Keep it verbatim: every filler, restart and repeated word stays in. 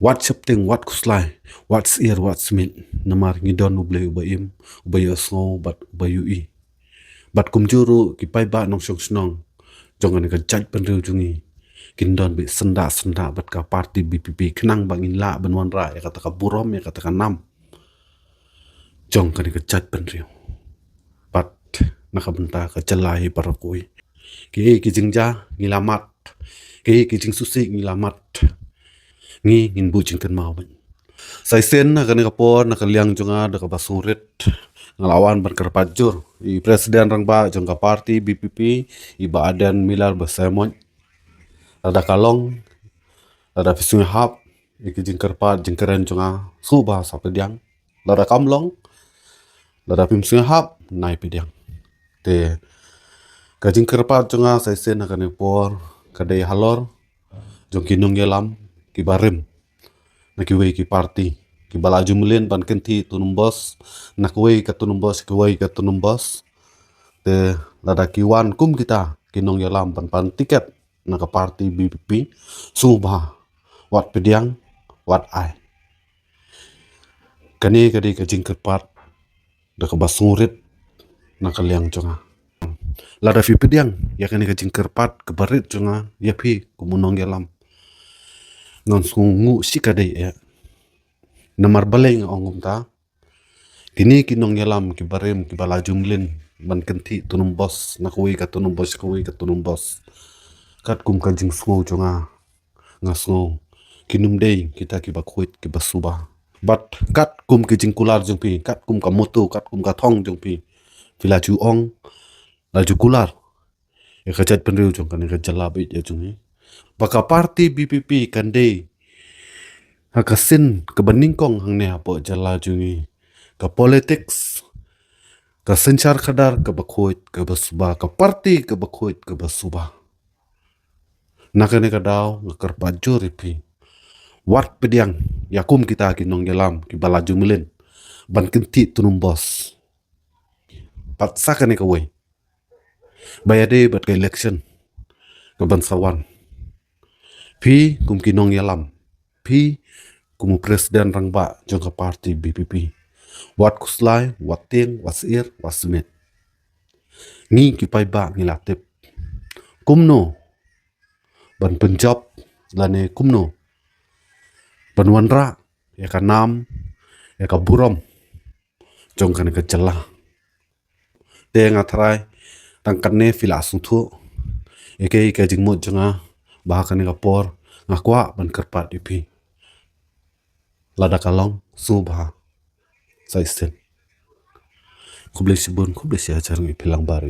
Wat sheptieng, wat khuslai, wat syier, wat smit. Namar ngi don U Blei uba im, uba ïohsngew bad uba ïohi. Bad kumjuh ruh ki paidbah nongshong shnong jong kane ka jaitbynriew jong ngi kin don beit syndah syndah bad ka party B P P khnang ba ngin lah ban wanrah ïa kata ka burom, ïa kata ka nam jong kane ka jaitbynriew. Bad na ka bynta ka jylla hi baroh kawei. Ki, ki jingjia ngi la mad, ki, ki jingsngewsih ngi la mad. Ngi ngin buh jingkynmaw beit. Sa shisien na kane ka por, na ka liang jong nga da kaba sngewrit, nga la wan ban kyrpad jur ïa i President Rangbah jong ka party B P P, i Bah Ardent Miller Basaiawmoit. Lada ka long, lada phi sngewhap ïa ki jingkyrpad jingkren jong nga, sngewbha sa pdiang. Lada kam long, lada phim sngewhap, nai pdiang. Te ka jingkyrpad jong nga sa shisien ha kane ka por ka dei halor jong ki nongïalam kiba rim na kiwei ki party, kiba la ju mlien ban kynthih tunum bos na kawei ka tunum bos, kawei ka tunum bos. Te lada ki wan kum kita ki nongïalam ban pan tiket na ka party B P P, sngewbha wat pdiang, wat ai. Kane ka dei ka jingkyrpad da kaba sngewrit na ka liang jong nga. Lada phi pdiang ïa kane ka jingkyrpad kaba rit jong nga ïa phi kum u nongïalam, ngan sngewnguh shikatdei eh. Namar balei nga ong kumta? Kine ki nongïalam kiba rim, kiba la ju mlien ban kynthih tunum bos na kawei ka tunum bos, kawei ka tunum bos, katkum ka jingsngew jong nga, nga sngew kin ym dei kita kiba khuid kiba suba. Bad katkum ki jingkular jong phi, katkum ka motto, katkum ka thong jong phi, phi la ju ong, la ju kular ïa ka jaitbynriew jong kane ka jylla bad ïa jong ngi ba ka party B P P kan dei ha ka sien kaba nyngkong hangne hapoh jylla jong ngi. Ka politics, ka synshar khadar kaba khuid kaba suba, ka party kaba khuid kaba suba. Na kane ka daw nga kyrpad jur ïa phi, wat pdiang ïa kum kita ki nongïalam kiba la ju mlien ban kynthih tunum bos. Bad sa kane kawei, ba ïadei bad ka election kaban sa wan, phi kum ki nongïalam, phi kum u President Rangbah jong ka party B P P, wat khuslai, wat tieng, wat syier, wat smit. Ngi ki paidbah ngi la tip kumno ban pynjop lane kumno ban wanrah ïa ka nam, ïa ka burom jong kane ka jylla. Te nga tharai tang katne phi la sngewthuh ïa ka, ïa ka jingmut jong nga ba ha kane ka por nga kwah ban kyrpad ïa phi. Lada ka long, sngewbha sa shisien. Khublei shibun, khublei shihajar, ngi phi lang baroh.